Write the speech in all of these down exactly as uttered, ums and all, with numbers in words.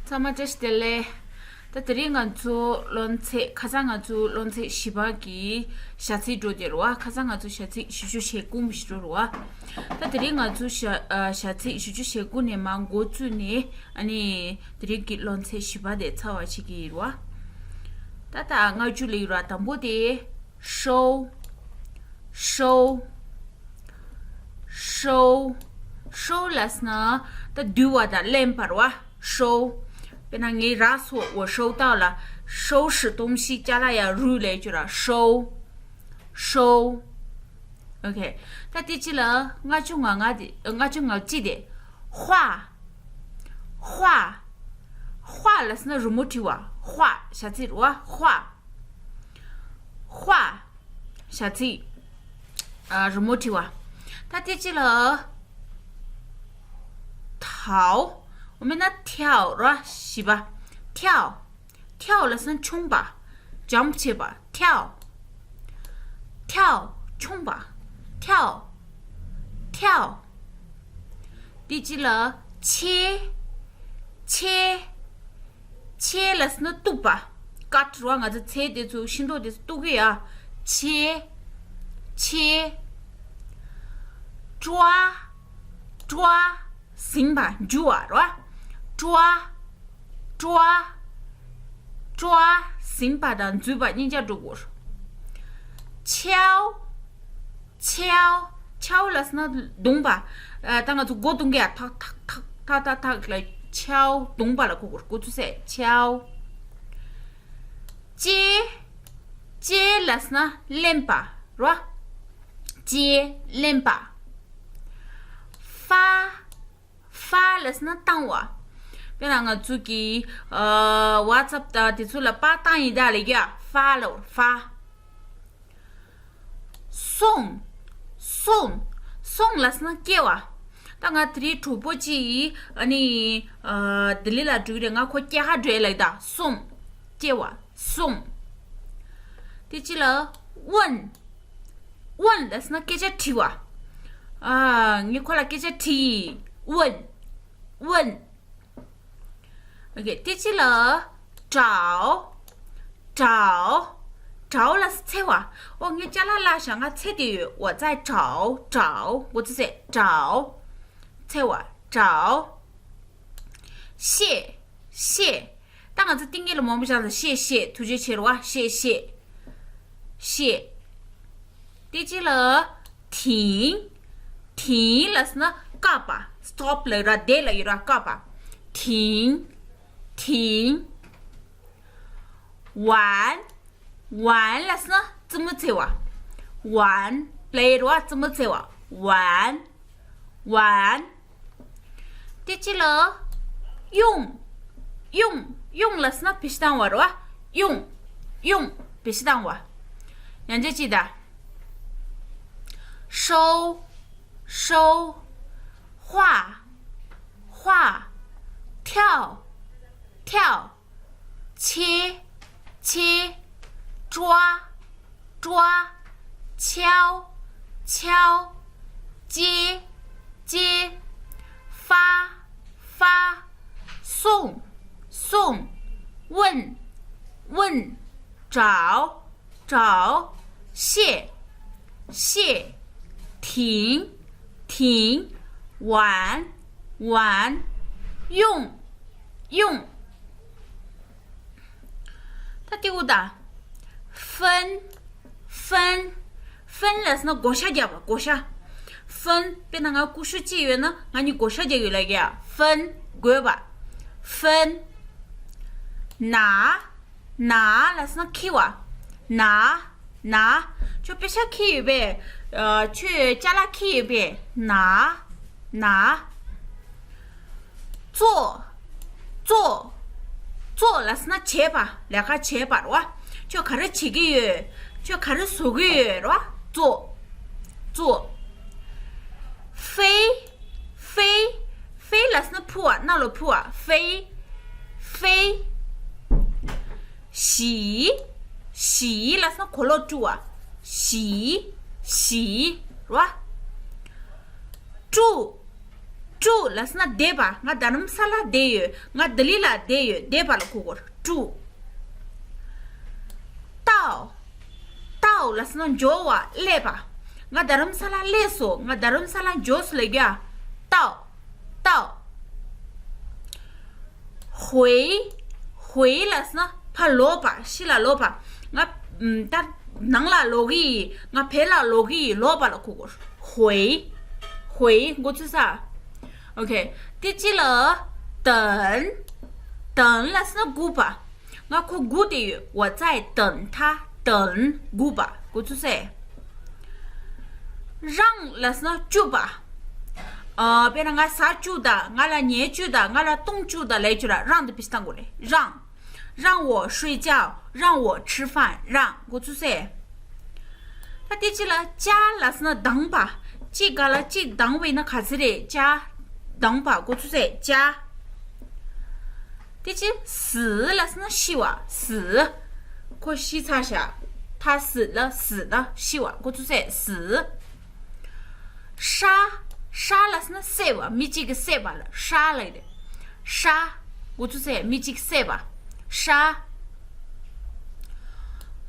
ཚང་མ་བཀྲ་ཤིས་བདེ་ལེགས། ད་དེ་རིང་ང་ཚོ་སློབ་ཚན་ཁ་སང་ང་ཚོ་སློབ་ཚན་བཞི་པ་གི་བྱ་ཚིག་འགྲོ་དེ་རུ་བ། ཁ་སང་ང་ཚོ་བྱ་ཚིག་བཞི་བཅུ་ཞེ་དགུ་མི་ཞིག་འགྲོ་རུ་བ། ད་དེ་རིང་ང་ཚོ་བྱ་ཨ་བྱ་ཚིག་བཞི་བཅུ་ཞེ་དགུ་ནས་མར་འགོ་བཙུགས་ནས་ཨ་ནི་དེ་རིང་གི་སློབ་ཚན་བཞི་པ་དེ་ཚར་བ་བྱེད་ཀྱི་ཡིན་རུ་བ། ད་ད་ལྔ་བཅུ་ལ་ཡོད་ར། དང་པོ་དེ་收收收收ལབ་ན་ད་བསྡུ་བ་དང་ལེན་པ་རུ་བ། 收 དཔེར་ན་ངའི་ར་སོ་འོ་收到了། 收拾东西 ཅ་ལག་ཡར་རུ་ལས་བཅུ་ར། 收收 OK། ད་དེ་ཅི་ལ་ལྔ་བཅུ་ང་ལྔ་དེ་ལྔ་བཅུ་ང་གཅིག་དེ་画画画ལབ་ན་རི་མོ་བྲི་བ། 画 བྱ་ཚིག་རུ་བ། 画画བྱ་ཚིག་ཨ་རི་མོ་བྲི་བ། ད་དེ་ཅི་ལ 逃 འོ་མེད་ན་跳ར་བཞི་པ། 跳跳ལབ་ན་མཆོངས་པ། jump བྱེད་པ། 跳跳མཆོངས་པ། 跳跳དེ་ཅི་ལ་切切切ལབ་ན་གཏུབ་པ། ཀཊ་རུ་བ། ང་ཚོ་ཚལ་དེ་ཚོ་ཤིང་ཏོག་དེ་ཚོ་གཏུབ་གི་ཡ། 切切抓抓ཟིན་པ། འཇུ་བ་རུ་བ། 抓抓抓ཟིན་པ་དང་འཛུལ་བ་གཉིས་ཆ་འགྲོ་དགོས། 敲敲敲ལབ་ན་རྡུང་པ། ཨ་ད་ང་ཚོ་སྒོ་རྡུང་གི་ཡ། ཐག་ཐག་ཐག་ཐག་ཐག་ཐག་ལ་敲རྡུང་པ་ལ་གོ་དགོས། སྐུ་ཚུགས་སེ། 敲接接ལབ་ན་ལེན་པ་རོ། 接ལེན་པ། 发发ལབ་ན་བཏང་བ། དཔེར་ན་ང་ཚོ་གི་ཨ་WhatsApp དང་དེ་ཚོ་ལ་པར་བཏང་ཡིན་ད་ལེ་གི་ཡ། 发ལ་发། 送送送ལབ་ན་སྐྱེལ་བ། ད་ང་དེ་རིང་གྲོགས་པོ་གཅིག་ཨ་ནི་ཨ་ལྡི་ལི་ལ་འགྲོ་གི་རེད། ང་ཁོ་སྐྱེལ་ག་འགྲོ་ཡ་ལབ་ད། 送སྐྱེལ་བ། 送དེ་ཅི་ལ། 问问ལབ་ན་སྐད་ཆ་དྲི་བ། ཨ་ངས་ཁོ་ལ་སྐད་ཆ་དྲིས། 问问OK དེ་ཅི་ལ། 找找找ལ་འཚོལ་བ། ཨོ་ངས་ཅ་ལག་བརླག་བཞག་ང་འཚོལ་བསྡད་ཡོད། 我在找找 འགོ་ཚུགས་སེ། 找འཚོལ་བ། 找谢谢ད་ང་ཚོ་ཏིང་ངེ་ལ་མང་པོ་བཞག་ལ། 谢谢ཐུགས་རྗེ་ཆེ་རོ་བ། 谢谢谢དེ་ཅི་ལ། 停停ལབ་ན་བཀག་པ། stop ལབ་ར་བསྡད་ལབ་ཡོད་ར། བཀག་པ། 停停玩玩ལབ་ན་རྩེད་མོ་རྩེ་བ། 玩 play རོ་བ། རྩེད་མོ་རྩེ་བ། 玩玩དེ་ཅི་ལ། 用用用ལབ་ན་བེད་སྤྱོད་བཏང་བ་རོ་བ། 用用བེད་སྤྱོད་བཏང་བ། ཡང་ཅི་ཅི་ད། 收收画画跳跳切切抓抓敲敲接接发发送送问问找找谢谢停停玩玩用用ད་དེ་འུ་ད། 分分分ལབ་ན་བགོ་བཤའ་རྒྱབ་པ། བགོ་བཤའ། 分དཔེར་ན་ང་ཀུ་ཤུ་གཅིག་ཡོད་ན་ང་གཉིས་བགོ་བཤའ་རྒྱག་ཡོད་ལ་གི་ཡ། 分བགོས་པ། 分 拿拿ལབ་ན་འཁྱེར་བ། 拿拿ཁྱོད་པེ་ཤ་འཁྱེར་ཡོད་པས། ཨ་ཁྱོད་ཅ་ལག་འཁྱེར་ཡོད་པས། 拿拿做做做ལབ་ན་བྱེད་པ། ལས་ཀ་བྱེད་པ་རོ། ཁྱོད་ག་རེ་བྱེད་ཀྱི་ཡོད། ཁྱོད་ག་རེ་བཟོ་གི་ཡོད་རོ། 做做飞飞飞ལབ་ན་འཕུར་བ། གནམ་ལ་འཕུར་བ། 飞飞洗洗ལབ་ན་གོས་ལོག་བཀྲུ་བ། 洗洗རོ། 住 ཀྲུ་ལབ་སོང་ན་བསྡད་པ། ང་རྡ་རམ་ས་ལ་བསྡད་ཡོད། ང་ལྡི་ལི་ལ་བསྡད་ཡོད། བསྡད་པ་ལ་གོ་དགོས། ཀྲུ། ཏའོ། ཏའོ་ལབ་སོང་ན་འགྱོ་བ། སླེབས་པ། ང་རྡ་རམ་ས་ལ་སླེབས་སོང་། ང་རྡ་རམ་ས་ལ་འགྱོ་སོང་ལབ་རྒྱུ། ཏའོ། ཏའོ། ཧུའེ། ཧུའེ་ལབ་སོང་ན་ཕར་ལོག་པ། ཕྱི་ལ་ལོག་པ། ང་ད་ནང་ལ་ལོག་གི་ཡིན། ང་བོད་ལ་ལོག་གི་ཡིན། ལོག་པ་ལ་གོ་དགོས། ཧུའེ། ཧུའེ། མགོ་ཚོས་ས། ཨོ་ཁེ། དེ་ཅི་ལ། 等། 等ལབ་སོང་ན་སྒུག་པ། ང་ཁོ་སྒུག་བསྡད་ཡོད། 我在等他། 等། སྒུག་པ། མགོ་ཚོས་ས། 让ལབ་སོང་ན་བཅུག་པ། ཨ། དཔེར་ན་ང་ཟ་བཅུག་དང་། ང་ལ་ཉལ་བཅུག་དང་། ང་ལ་བཏུང་བཅུག་དང་ལབ་རྒྱུ་ར། 让དེ་བེད་སྤྱོད་གཏང་དགོས་རེད། 让། 让我睡觉། 让我吃饭། 让། མགོ་ཚོས་ས། ད་དེ་ཅི་ལ། 加ལབ་སོང་ན་ལྡང་པ། གཅིག་སྒང་ལ་གཅིག་ལྡང་བས་ན་ག་ཚོད་རེད། 加། ལྡང་པ། མགོ་ཚོས་ས། 加། དེ་ཅི། 死ལབ་སོང་ན་ཤི་བ། 死། ཁོ་ཤི་ཚར་ཤག 他死了། 死了། ཤི་བ། མགོ་ཚོས་ས། 死། 杀། 杀ལབ་སོང་ན་བསད་པ། མི་གཅིག་གིས་བསད་པ་ལ་杀ལབ་ཀྱི་རེད། 杀། མགོ་ཚོས་ས། མི་གཅིག་བསད་པ། 杀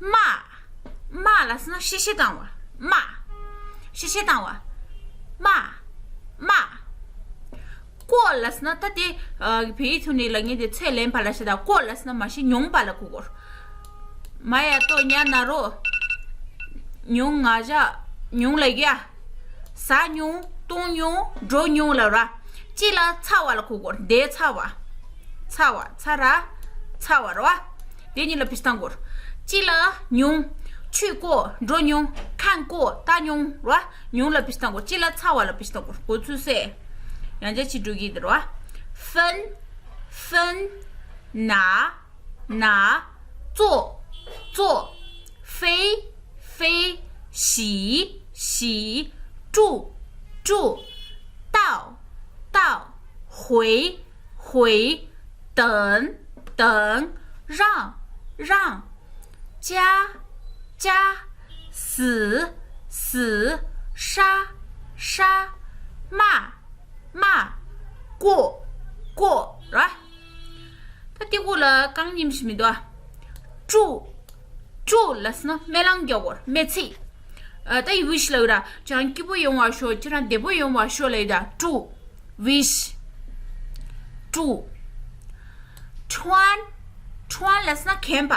། 骂། 骂ལབ་སོང་ན་གཤེ་གཤེ་བཏང་བ། 骂། གཤེ་གཤེ་བཏང་བ། 骂། 骂། 过ལབ་སོང་ན་ད་དེ། ཨ། བོད་ཡིག་ཐོག་ནས་ལབ་མཁན་དེ་ཚད་ལེན་པ་ལ་བྱེད་ད། 过ལབ་སོང་ན་མ་གཞི་མྱོང་པ་ལ་གོ་དགོས། མ་ཡ་ཏོ་ཉ་ན་རོ། མྱོང་ང་ཞ། མྱོང་ལབ་ཀྱི་ཡ། ཟ་མྱོང་། བཏུང་མྱོང་། འགྲོ་མྱོང་ལབ་ར། གཅིག་ལ་ཚར་བ་ལ་གོ་དགོས། བསྡད་ཚར་བ། ཚར་བ། ཚར་ར། ཚར་བ་ར། དེ་གཉིས་ལ་བེད་སྤྱོད་གཏང་དགོས། གཅིག་ལ་མྱོང་། 去过། འགྲོ་མྱོང་། 看过། ལྟ་མྱོང་ར། མྱོང་ལ་བེད་སྤྱོད་གཏང་དགོས། གཅིག་ལ་ཚར་བ་ལ་བེད་སྤྱོད་གཏང་དགོས། མགོ་ཚོས་ས། ཡང་བསྐྱར་ཅིག་འགྲོ་གི་འདུག་ར། 分། 分། 拿། 拿། 做། 做། 飞། 飞། 洗。 洗。 住。 住。 到。 到。 回。 回。 等。 等。 让。 让。 加。 加。 死。 死。 杀。 杀。 骂。 骂。 过。 过。 ར། ད་དེ་གོ་ལ་གང་ཉིམ་ཞིག་མི་འདུག་ཨ། 注། 注ལབ་སོང་ན་སྨན་རླངས་རྒྱག་གོ། སྨན་ཚིག་ཨ། ད་ཡི་wish ལབ་ཡོད་ར། ཅང་སྐྱིད་པོ་ཡོང་བ་ཤོག་ཅི་རང་བདེ་པོ་ཡོང་བ་ཤོག་ལབ་ཡོད་ད། 注། wish། 注། 穿། 穿ལབ་སོང་ན་གྱོན་པ།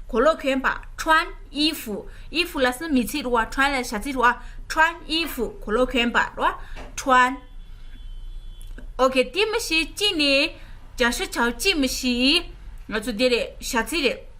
གོས་ལོག་གྱོན་པ། 穿衣服། 衣服ལབ་སོང་ན་མི་ཚིག་རུ་བ། 穿ལ་བྱ་ཚིག་རུ་བ། 穿衣服། གོས་ལོག་གྱོན་པ་རུ་བ། 穿། ཨོ་ཁེ། དེ་མི་ཤེས་གཅིག་ནས་བརྒྱ་ཤོ་བྱ་གཅིག་མི་ཤེས། ང་ཚོ་དེ་རེད། བྱ་ཚིག་རེད།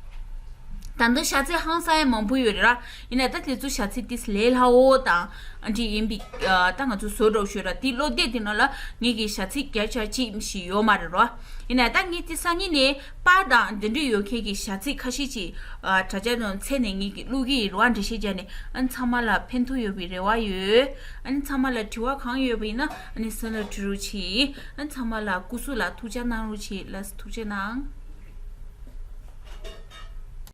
ད་འདི་བྱ་ཚིག་ཧང་སང་ཡ་མང་པོ་ཡོད་རེད་ར། ཡིན་ན་ད་དེ་ཚོ་བྱ་ཚིག་ཏིས་ལས་སླ་བོ་དང་འདི་ཡིན་པའི་ད་ང་ཚོ་བཟོ་འདྲ་ཤོད་ར། དེ་ཀློག་དེབ་དེ་ནང་ལ་ངེད་ཀྱི་བྱ་ཚིག་བརྒྱ་ཆ་གཅིག་མི་ཤེས་ཡོད་མ་རེད་རོ། ཡིན་ན་ད་ངས་དེ་སང་ཉིན་ནས་པར་དང་འདི་འདྲ་ཡོད་མཁན་གྱི་བྱ་ཚིག་ཁ་ཤས་ཅིག་དྲ་རྒྱ་ནང་འཚོལ་ནས་ངེད་ཀྱི་ཀློག་གི་ཡིན་རོ། འགྲེལ་བཤད་བརྒྱབ་ནས། ཨ་ནི་ཚང་མ་ལ་ཕན་ཐོགས་ཡོད་པའི་རེ་བ་ཡོད། ཨ་ནི་ཚང་མ་ལ་དྲི་བ་གང་ཡོད་པ་ཡིན་ན་ཨ་ནི་སེམས་ལ་དྲི་རོགས་གྱིས། ཨ་ནི་ཚང་མ་ལ་སྐུ་གཟུགས་ལ་ཐུགས་ཅག་གནང་རོགས་གྱིས། ལགས་སོ། ཐུགས་རྗེ་གནང་།